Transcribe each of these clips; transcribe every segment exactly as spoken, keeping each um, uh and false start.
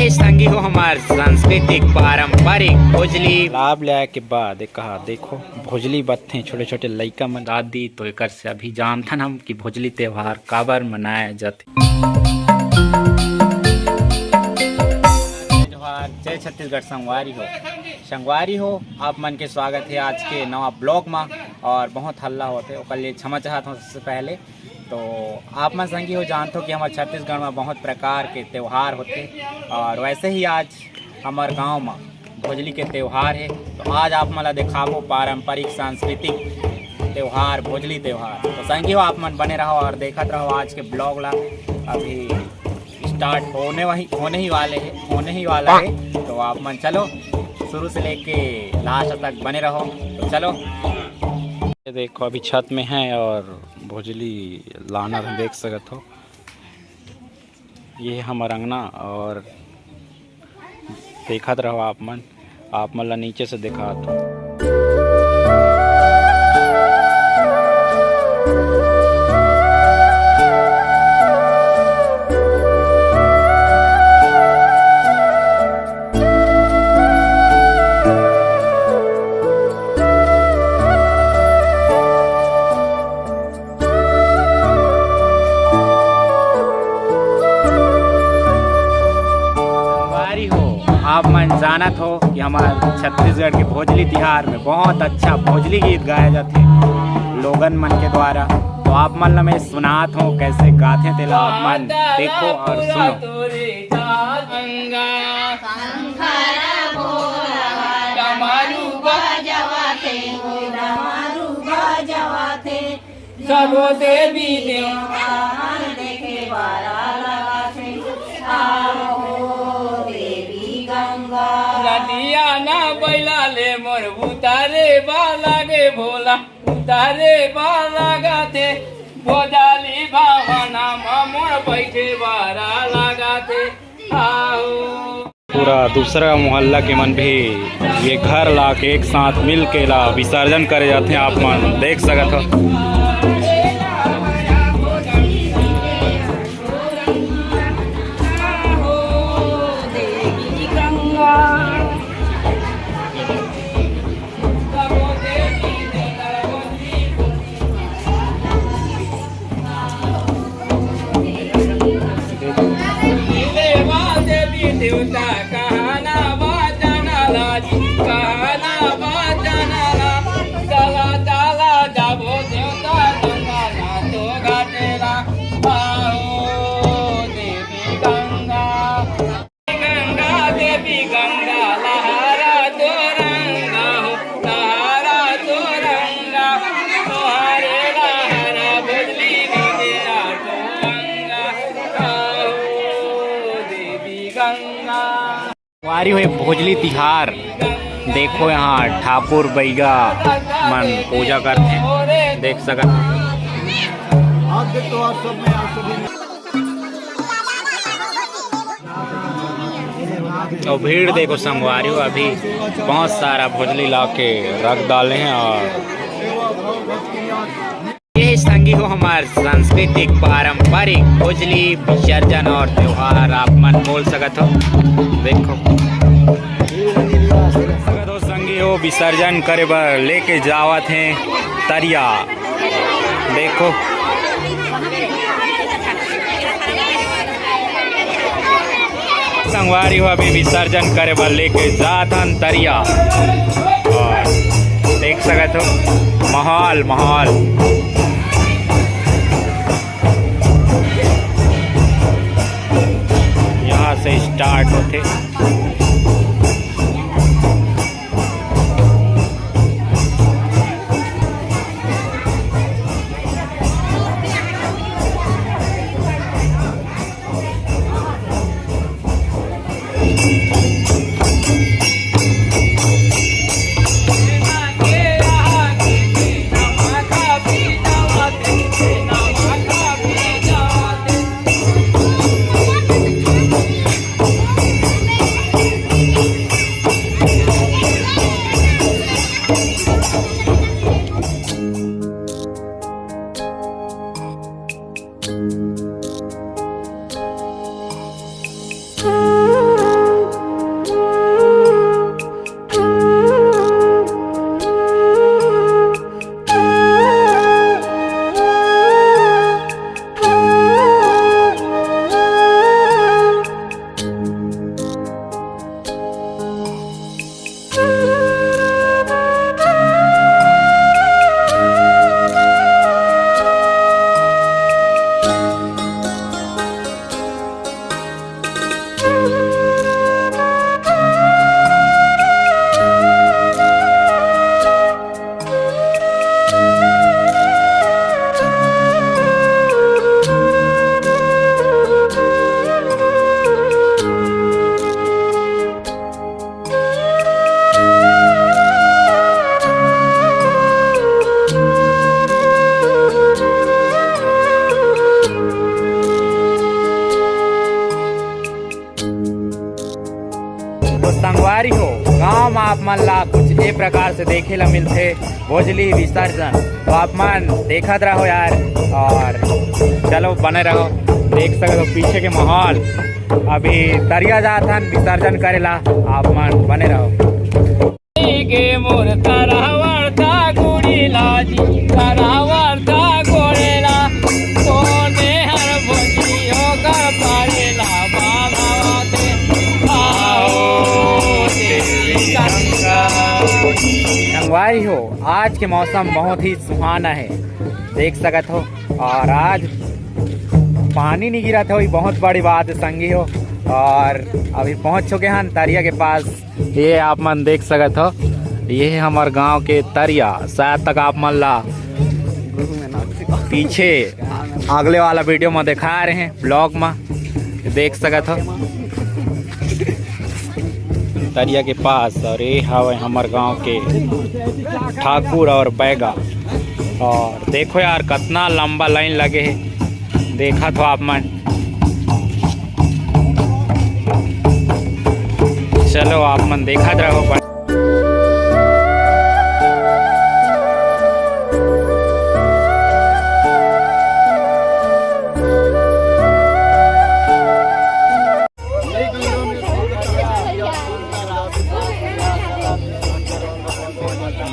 संगी हो, हमार सांस्कृतिक पारंपरिक भोजली। लाभ ले आए के बाद एक कहा, देखो, भोजली बत्थे छोटे-छोटे लइका मन। दादी तो एकर से अभी जानथन हम कि भोजली त्योहार काबर मनाए जाथे। जोहार, जय छत्तीसगढ़ संगवारी हो। संगवारी हो, आप मन के स्वागत हे आज के नवा vlog मा। और बहुत हल्ला होथे, ओकर लिए क्षमा चाहत हूँ सबसे पहले। तो आप मन संगी हो जानथो कि हमर छत्तीसगढ़ में बहुत प्रकार के त्योहार होथे और वैसे ही आज हमर गांव में भोजली के त्योहार हे। तो आज आप मन ला देखाबो पारंपरिक सांस्कृतिक त्योहार, भोजली त्योहार। तो संगी हो, आप मन बने रहो और देखत रहो आज के vlog ला। अभी start होने वही, होने ही वाले हे, होने ही वाला हे। तो आप मन चलो शुरू से लेके last तक बने रहो। तो चलो, ये देखो, अभी छत में है और भोजली लानत हे, देख सकत हो। ये हमर अंगना और देखत रहो आप मन, आप मन ला नीचे से दिखात हो। संगवारी हो, आप मन जानत हो कि हमार छत्तीसगढ़ के भोजली तिहार में बहुत अच्छा भोजली गीत गाया जाथे लोगन मन के द्वारा। तो आप मन ला मैं सुनात हूँ, कैसे गाथे तेला आप मन देखो और सुनो। शंखर भोला डमरू बजवाथे, हो डमरू बजवाथे। सबो देवी देवता मन देखे बर लगथे। आओ देवी गंगा। नदिया ना बैला ले मोर उतारे बा लागे भोला, उतारे बा लागथे। भोजली भावना मा मोर बैठे बारा लागथे। आओ। पूरा दूसरा मोहल्ला के मन भी ये घर ला के एक साथ मिल के ला विसर्जन करे जाथे। आप मन देख सकत हो। देवा देवी देवता कहना वचन ला जी, कहना वचन ला। चला चला जाबो देवता गंगा ना तो घाटेला। आओ देवी गंगा। गंगा देवी गंगा लहरा तोरंगा हो, लहरा तोरंगा। तोहरे लहरा भोजली विद्या तो गंगा। आओ देवी गंगा। वारी हुए भोजली तिहार। देखो यहाँ ठाकुर बैगा मन पूजा करथे, देख सकत हो। और भीड़ देखो संगवारी हो, अभी बहुत सारा भोजली ला के रख डाले हैं। और ये संगी हो हमार सांस्कृतिक पारंपरिक भोजली विसर्जन और त्योहार आप मन बोल सकत हो। देखो, संगी हो विसर्जन करे बर लेके जावत हे तरिया। देखो संगवारी हो, अभी विसर्जन करे बर लेके जात हन तरिया। और देख सकत हो माहौल, माहौल यहाँ से start होथे। तो संगवारी हो, गांव में आप मन ला कुछ ए प्रकार से देखे ला मिलथे, भोजली विसर्जन। तो आप मन देखत रहो यार, और चलो बने रहो। देख सकत हो पीछे के माहौल, अभी तरिया जात हन विसर्जन करे ला, आप मन बने रहो। गे मोर तरहवर ता गुड़ी लाजी, तरहवर ता गोड़ेला, कोने हर भोजी होकर पारेला, बाबा दे आओ देवी गंगा। संगवारी हो, आज के मौसम बहुत ही सुहाना है, देख सकत हो। और आज पानी नहीं गिरत हो, ये बहुत बड़ी बात है संगी हो। और अभी पहुंच चुके हैं तरिया के पास। ये आप मन देख सकत हो, ये है हमार गांव के तरिया। शायद तक आप मन ला पीछे अगले वाला वीडियो में दिखा रहे हैं, ब्लॉग में देख सकत हो तरिया के पास। और ये हवे हमार गांव के ठाकुर और बैगा। और देखो यार, कितना लंबा लाइन लगे है, देखत हो आप मन। चलो, आप मन देखत रहो।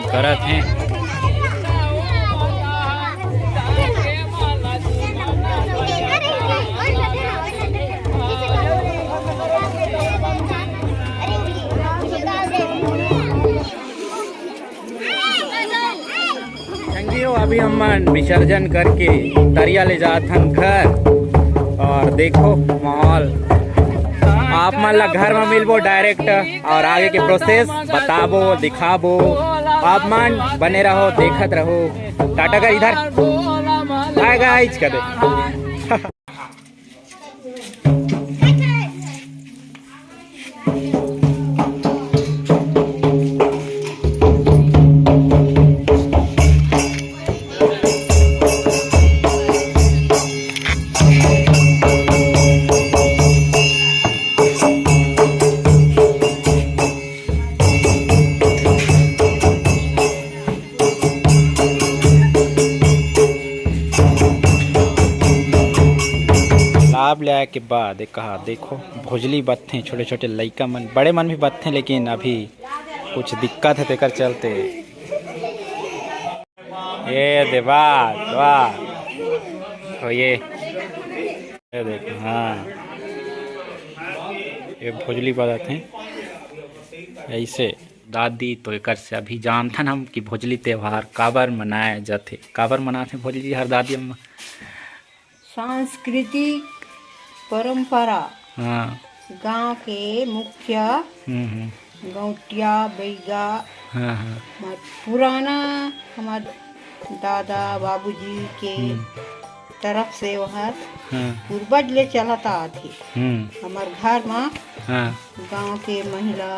करत हैं। संगी हो, अभी हम मन विसर्जन करके तरिया ले जात हन घर। और देखो माहौल, आप मन ला घर में मिलबो डायरेक्ट, और आगे के प्रोसेस बताबो, दिखाबो। आप मन बने रहो, देखत रहो। टाटा कर इधर, बाय गाइस कर दे। लाभ ले आए के बाद एक कहा, देखो, भोजली बत्थे, छोटे-छोटे लइका मन, बड़े मन भी बत्थे, लेकिन अभी कुछ दिक्कत है, तेकर चलते। ये दे बात, वाह। तो ये, ये देखो, हाँ, ये भोजली बजाते हैं ऐसे। दादी तो एकर से अभी जानथन हम कि भोजली त्योहार काबर मनाए जाथे, काबर मनाथे भोजली हर दादी अम्मा? सांस्कृतिक परंपरा। हाँ। गांव के मुख्य हम्म, हम्म। गौटिया, बैगा, हाँ, हाँ। हमर पुराना, हमर दादा बाबूजी के हम्म। तरफ से ओहर हाँ। पूर्वज ले चलत आत हे। हम्म। हमर घर म हाँ। गांव के महिला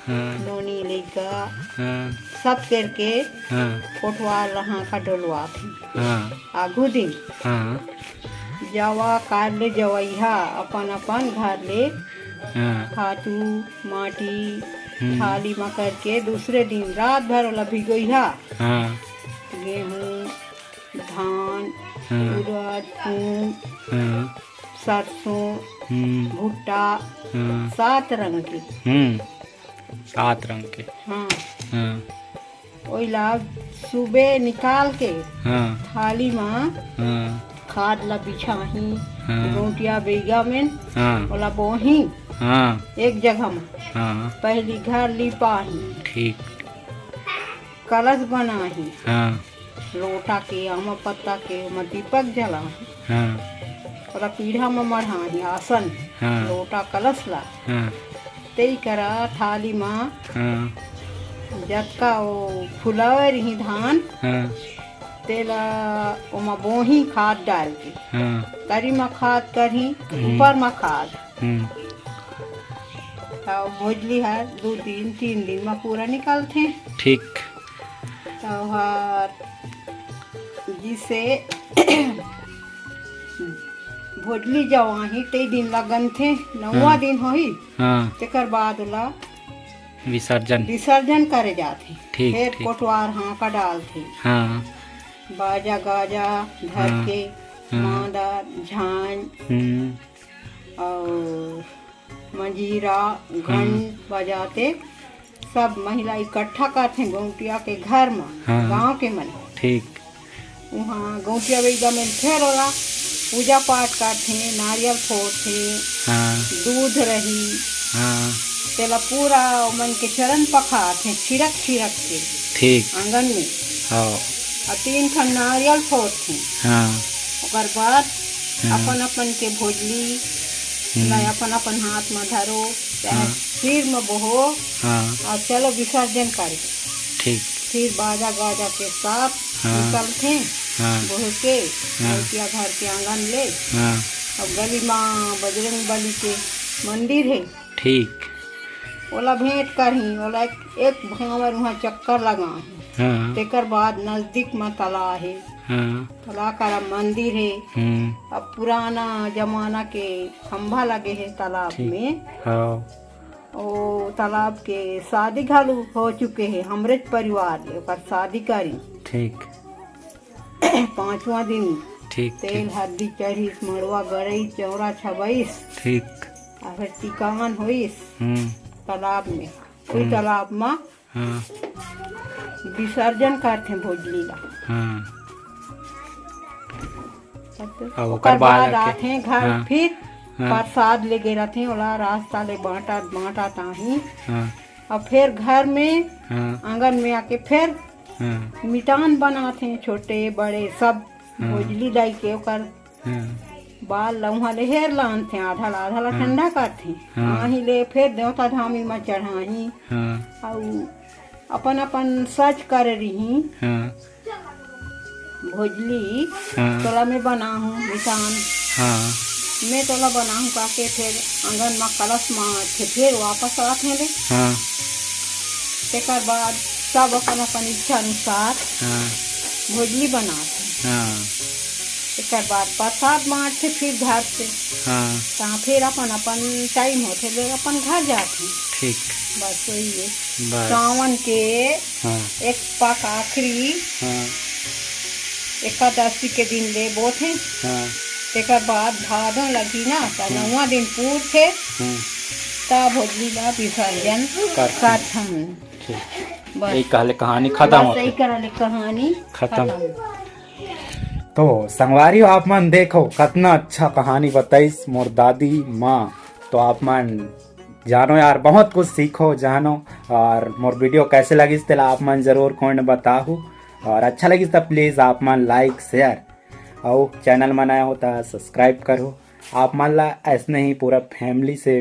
हाँ। नोनी लइका हाँ। सब करके हाँ। कोटवार ल हांका डोलवात हे। हाँ। आघू दिन हाँ। जवा कार ले जवइहा अपन अपन घर ले हाँ। खातू माटी हम्म। थाली म करके दूसरे दिन रात भर ओला भिगोइहा। हाँ। गेहूं, धान, हाँ। उड़द, मूंग, हाँ। सरसों, हम्म। भुट्टा, हाँ। सात रंग के। हम्म। सात रंग के। हाँ। हाँ। ओइला सुबे निकाल के हाँ। थाली म हाँ। खाद ला बिछाही, हाँ। गौटिया बैगा में हाँ। ओला बोही हाँ। एक जगह म। हाँ। पहली घर लिपाही। ठीक। कलश बनाही। हाँ। लोटा के, आमा पत्ता के, ओमा दीपक जलाही। हाँ। ओला पीढ़ा म मढ़ाही, आसन, हाँ। लोटा कलश ला। हाँ। तेई करा थाली म हाँ। जतका ओ फुलाए रही धान, हाँ। तेला ओमा बोही खाद डाल के। हाँ। तरी म खाद करही, हम्म। ऊपर म खाद। हम्म। त भोजली हर दू दिन, तीन दिन म पूरा निकलथे। ठीक। त ओहर जिसे भोजली जवाही, ते दिन ला गनथे, नौवा हाँ। दिन होही, हाँ। तेकर बाद ओला विसर्जन। विसर्जन करे जाथे। ठीक, फेर ठीक। कोटवार हांका डालथे। हाँ। बाजा गाजा धर हाँ। के हाँ। मांदर, झांझ हम्म। अउ मंजीरा, घंट हाँ। बजाते सब महिला इकट्ठा करथे गौंटिया के घर म, हाँ। गांव के मन। ठीक। उहाँ गौंटिया बइगा में फेर ओला पूजा पाठ करथे, नारियल फोड़थे, हाँ। दूध रही, हाँ। तेला पूरा ओमन के चरण पखारथे, छिड़क छिड़क के ठीक। आंगन में। हाँ। अउ तीन ठन नारियल फोड़थे। हाँ। ओकर बाद हाँ। अपन अपन के भोजली हम्म। ला अपन अपन हाथ म धरो, चाहे हाँ। सिर म बोहो, हाँ। अउ चलो विसर्जन करे। ठीक। फिर बाजा गाजा के साथ हाँ। निकलथे, हाँ। बोह के, हाँ। गौंटिया घर के आंगन ले। हाँ। अउ गली म बजरंग बली के मंदिर हे। ठीक। ओला भेंट करही, ओला एक, एक भांवर उहाँ चक्कर लगाही। हाँ। तेकर बाद नजदीक म तला हे। हाँ। तला करा मंदिर हे। हम्म। अब पुराना जमाना के खंभा लगे हे तालाब ठीक। में। हाँ। ओ तालाब के शादी घलो हो चुके हे, हमरेच परिवार ले ओकर शादी करी। ठीक। पांचवा दिन ठीक, तेल ठीक। हल्दी चढ़िस, मड़वा गड़इस, चौरा छबइस। ठीक। अउ फेर टिकावन होइस हम्म। तालाब में। ओही हम्म। तालाब म हाँ। विसर्जन करथे भोजली ला। हाँ। तब अउ ओकर ओकर बाद बाद आके आथे घर हाँ। फिर हाँ। प्रसाद लेगे रथे, ओला रास्ता ले बांटत, बांटत आही। हाँ। अउ फिर घर में हाँ। आंगन में आके फिर हाँ। मितान बनाथे, छोटे बड़े सब हाँ। भोजली दाई के ओकर हाँ। बाल ला उहाँ ले हेर लानथे, आधा ला, आधा ला हाँ। ठंडा करथे। हाँ। आही ले फेर देवता धामी म चढ़ाही। हाँ। अउ अपन अपन सज करे रिही। हाँ। भोजली हाँ। तोला मैं बनाहूँ मितान। हाँ। मैं तोला बनाहूँ काके फेर आंगन म कलश म आथे, फेर वापस आथे ले। हाँ। तेकर बाद सब अपन अपन इच्छा अनुसार हाँ। भोजली बनाथे। हाँ। एकर बाद प्रसाद बांटथे फिर घर से। हाँ। तहाँ फिर अपन अपन टाइम होथे ले अपन घर जाथे। ठीक। बस वही है। बस। सावन के हाँ। एक पाक आखिरी हाँ। एकादशी के दिन ले बोथे। हाँ। तेकर बाद भादों लगी ना, त हम्म। नौवा दिन पूरथे, हम्म। तब भोजली ला विसर्जन करथन। करथन। ठीक। बस। यही कहले कहानी खत्म बस होथे। यही कहले कहानी खत्म। खत्म। तो संगवारी हो, आप मन देखो, कितना अच्छा कहानी बताइस मोर दादी माँ। तो आप मन जानो यार, बहुत कुछ सीखो, जानो। और मोर वीडियो कैसे लगिस, तेला आप मन जरूर comment बताहू। और अच्छा लगिस त please आप मन like, share, अउ channel म नया हो त subscribe करो। आप मन ला ऐसने ही पूरा family से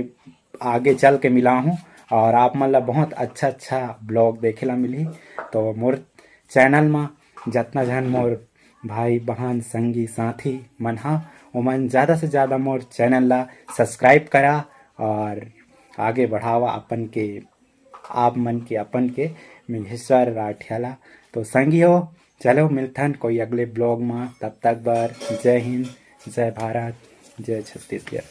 आगे चल के मिलाहूँ और आप मन ला बहुत अच्छा अच्छा vlog देखे ला मिलही। तो मोर channel मा जतना झन मोर भाई, बहन, संगी, साथी मन हा, ओमन ज़्यादा से ज़्यादा मोर channel ला subscribe करा और आगे बढ़ावा अपन के, आप मन के, अपन के मिघेश्वर राठिया ला। तो संगी हो, चलो मिलथन कोई अगले vlog मा। तब तक बर जय हिंद, जय भारत, जय छत्तीसगढ़।